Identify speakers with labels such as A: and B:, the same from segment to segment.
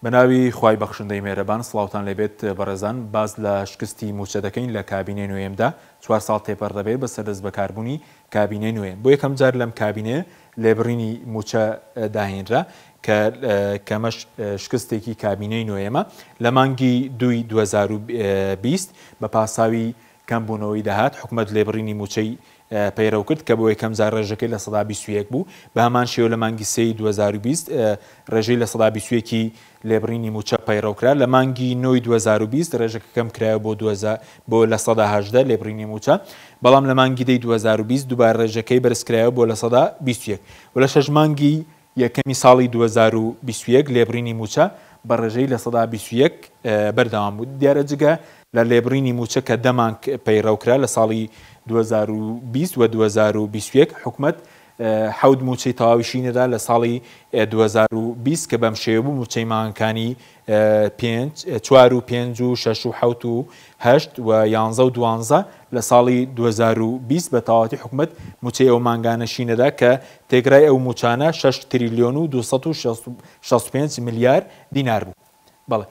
A: بەناوی خوای بەخشندەی مێرەبان سڵاوتان لێبێت بەڕێزان باس لە شکستی موچە دەکەین لە کابینەی نۆیەمدا چوار ساڵ تێپەڕ دەبێت بەسەر دەستبەکاربوونی کابینەی نۆیەم بۆ یەکەم جار لەم کابینەیە لێبڕینی موچە داهێنرا کە کەمەش شکستێکی کابینەی نۆیەمە لە مانگی دووی 2020 بە پاساوی کەمبوونەوەی داهات، حکومەت لێبڕینی مووچەی پەیڕەو کرد کە بۆ یەکەمجار ڕێژەکەی 21% بوو، بە هەمان شێوە لە مانگی سێی 2020 ڕێژەی 21% ی لێبڕینی مووچە پەیڕەو کرا، لە مانگی نۆی 2020 ڕێژەکە کەمکرایەوە بۆ بۆ 18% لێبڕینی مووچە، بەڵام لە مانگی دەی 2020 دووبارە ڕێژەکەی بەرزکرایەوە بۆ 21% و لە شەش مانگی یەکەمی ساڵی 2021 لێبڕینی مووچە بە ڕێژەی 21% بەردەوام بوو. دیارە جگە لە لێبڕینی مووچە کە دە مانگ پەیڕەو کرا لە ساڵی 2020 و 2021، حکومەت حەوت مووچەی تەواویشی نەدا لە ساڵی 2020 کە بەم شێوە بوو، مووچەی مانگەکانی پێنج، چوار و پێنج و شەش و حەوت و هەشت و یانزە و دوانزە لە ساڵی 2020 بە تەواوەتی حکومەت مووچەی ئەو مانگانەشی نەدا کە تێکرای ئەو مووچانە شەش تریلیۆن و 265 ملیار دینار بوو. بەڵێ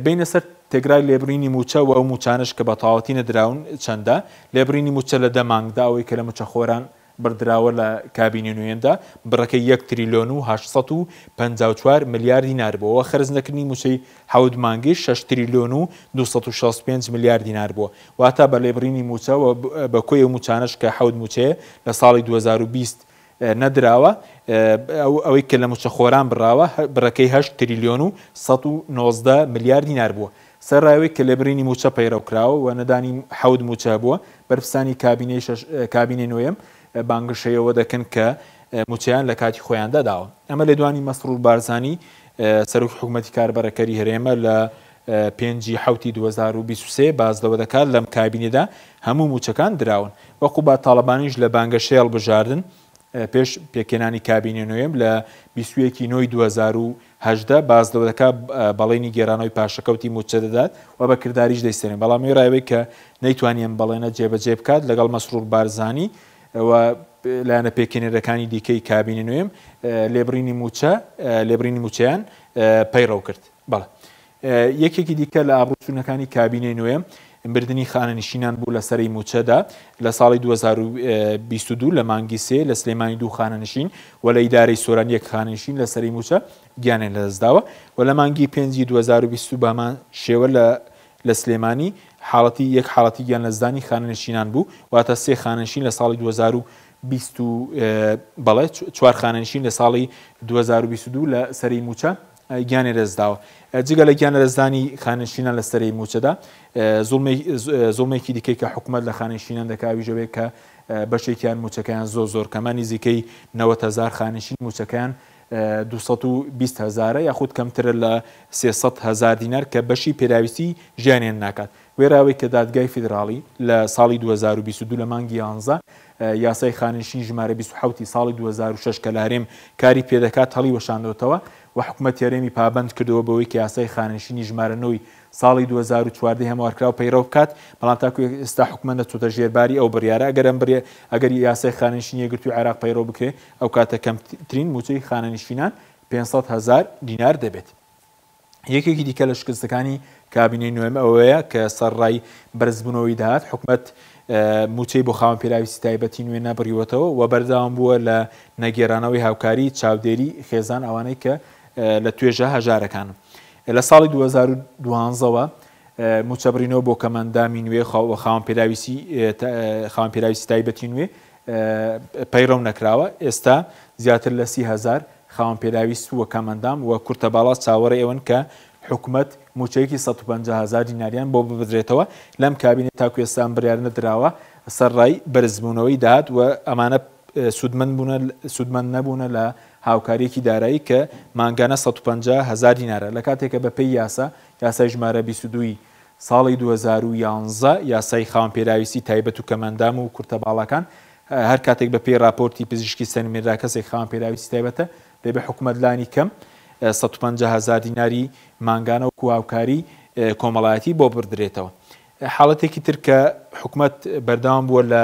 A: بێینە سەر تێکرای لێبڕینی مووچە و ئەو مووچانەش کە بە تەواوەتی نەدراون چەندە؟ لێبڕینی مووچە لە دە مانگدا ئەوەی کە لە مووچەخۆران بڕدراوە لە کابینەی نۆیەمدا بڕەکەی یەک تریلیۆن و 854 ملیار دینار بووە و خەرج نەکردنی مووچەی حەوت مانگیش شەش تریلیۆن و 265 ملیار دینار بووە. واتە بە لێبڕینی مووچە و بە کۆی ئەو مووچانەش کە حەوت مووچەیە لە ساڵی 2020 نەدراوە، ئەوەی کە لە مووچەخۆران بڕاوە بڕەکەی هەشت تریلیۆن و 119 ملیار دینار بووە. سەرەڕای ئەوەی کە لێبڕینی مووچە پەیڕەو کراوە و نەدانی حەوت مووچە هەبووە، بەرپرسانی کابینەی شەش کابینەی نۆیەم بانگەشەی ئەوە دەکەن کە مووچەیان لە کاتی خۆیاندا داوە. ئەمە لێدوانی مەسرور بارزانی سەرۆکی حکومەتی کاربەڕێکەری هەرێمە لە پێنجی حەوتی 2023 باس لەوە دەکات لەم کابینەدا هەموو مووچەکان دراون و قوباد تاڵەبانیش لە بانگەشەی هەڵبژاردن پێش پێکهێنانی کابینەی نۆیەم لە 21 ی نۆی 2018 باس لەوە دەکات بەڵێنی گێرانەوەی پاشەکەوتی مووچە دەدات و بە کرداریش دەیسەلمێنێت، بەڵام وێڕای ئەوەی کە نەیتوانی ئەم بەڵێنە جێبەجێ بکات لەگەڵ مەسرور بارزانی و لایەنە پێکهێنەرەکانی دیکەی کابینەی نۆیەم لێبڕینی مووچە لێبڕینی مووچەیان پەیڕەو کرد. بەڵێ یەکێکی دیکە لە ئابڕووچوونەکانی کابینەی نۆیەم مردنی خانەنشینان بوو لە سەرەی مووچەدا لە ساڵی 2022 لە مانگی سێ لە سلێمانی دوو خانەنشین و لە ئیدارەی سۆران یەک خانەنشین لە سەرەی مووچە گیانیان لەدەستداوە و لە مانگی پێنجی 2020 بەهەمان شێوە لە لە سلێمانی حاڵەتی یەک حاڵەتی گیان لەدەستدانی خانەنشینان بوو واتە سێ خانەنشین لە ساڵی 2020 بەڵێ چوار خانەنشین لە ساڵی 2022 لە سەرەی مووچە گیانی لەدەستداوە. جگە لە گیان لەدەستدانی خانەنشینان لە سەرەی مووچەدا، زوڵمێکی دیکەی کە حکومەت لە خانەنشینان دەکا ئەویش ئەوەیە کە بەشێکیان مووچەکەیان زۆر زۆر کەمە، نزیکەی 90 هەزار خانەنشین مووچەکەیان 220 هەزارە یاخود کەمترە لە 300 هەزار دینار کە بەشی پێداویستی ژیانیان ناکات. وێڕای ئەوەی کە دادگای فیدراڵی لە ساڵی 2022 لە مانگی یانزە یاسای خانەنشینی ژمارە 27 ی ساڵی 2006 کە لە هەرێم کاری پێدەکات هەڵیوەشاندۆتەوە و حکومەتی هەرێمی پابەند کردەوە بەوەی کە یاسای خانەنشینی ژمارە نۆ ی ساڵی 2014 هەموارکراو پەیڕەو بکات، بەڵام تاکو ئێستا حکومەت نەچۆتە ژێر باری ئەو بڕیارە، ئەگەر ئەم بڕیارە ئەگەر یاسای خانەنشینی یەکگرتووی عێراق پەیڕەو بکرێت ئەوکاتە کەمترین مووچەی خانەنشینان 500 هەزار دینار دەبێت. یەکێکی دیکە لە شکستەکانی کابینەی نۆیەم ئەوەیە کە سەرڕای بەرزبوونەوەی داهات، حکومەت مووچەی بۆ خاوەن پێداویستی تایبەتی نوێ نەبڕیوەتەوە و بەردەوام بووە لە نەگێرانەوەی هاوکاری چاودێری خێزان ئەوانەی کە لە توێژە هەژارەکانن. لە ساڵی 2012 وە مووچەبڕینەوە بۆ کەمئەندامی نوێ و خاوەن پێداویستی تایبەتی نوێ پەیڕەو نەکراوە، ئێستا زیاتر لە 30 هەزار خاوەن پێداویست و کەمئەندام و کورتەباڵا چاوەڕێی ئەوەن کە حکومەت مووچەیەکی 150 هەزار دیناریان بۆ ببدرێتەوە لەم کابینەی تاکو ئێستا ئەم بڕیارە نەدراوە سەرڕای بەرزبوونەوەی داهات و ئەمانە سوودمەند بوونە سوودمەند نەبوونە لە هاوکارییەکی دارایی کە مانگانە 150 هەزار دینارە لە کاتێکە بەپێی یاسا یاسای ژمارە 22 ی ساڵی 2011 یاسای خاوەن پێداویستی تایبەت و کەمئەندام و کورتەباڵاکان هەر کاتێک بە پێی ڕاپۆرتی پزیشکی سەلمێنرا کەسێک خاوەن پێداویستی تایبەتە، دەبێت حکومەت لانی کەم 150 هەزار دیناری مانگانە وەکو هاوکاری کۆمەڵایەتی بۆ ببڕدرێتەوە. حاڵەتێکی تر کە حکومەت بەردەوام بووە لە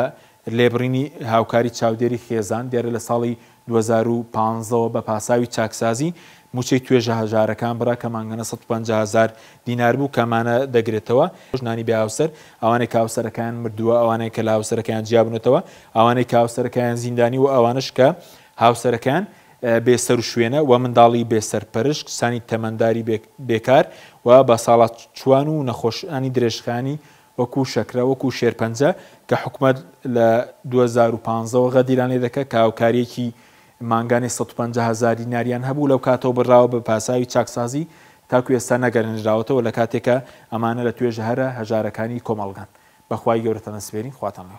A: لێبڕینی هاوکاری چاودێری خێزان، دیارە لە ساڵی 2015 وە بە پاساوی چاکسازی مووچەی توێژە هەژارەکان بڕا کە مانگانە 150 هەزار دینار بوو کە ئەمانە دەگرێتەوە، ژنانی بێ هاوسەر، ئەوانەی کە هاوسەرەکەیان مردووە، ئەوانەی کە لە هاوسەرەکەیان جیابوونەتەوە، ئەوانەی کە هاوسەرەکەیان زیندانی و ئەوانەش کە هاوسەرەکەیان بێ سەروشوێنە و منداڵی بێ سەرپەرشت، کچانی تەمەنداری بێکار و بەساڵاچووان و نەخۆشانی درێژخایەنی وەکو شەکرە، وەکو شێرپەنجە کە حکومەت لە 2015 وە غەدیران لێ دەکات کە هاوکارییەکی مانگانەی 150 هەزار دیناریان هەبوو لەو کاتەوە بڕاوە بە پاساوی چاکسازی تاکو ئێستا نەگەرێنراوەتەوە لە کاتێکا ئەمانە لە توێژە هەرە هەژارەکانی کۆمەڵگان. بەخوای گەورەتان ئەسپێرین خواتان لەگەڵ.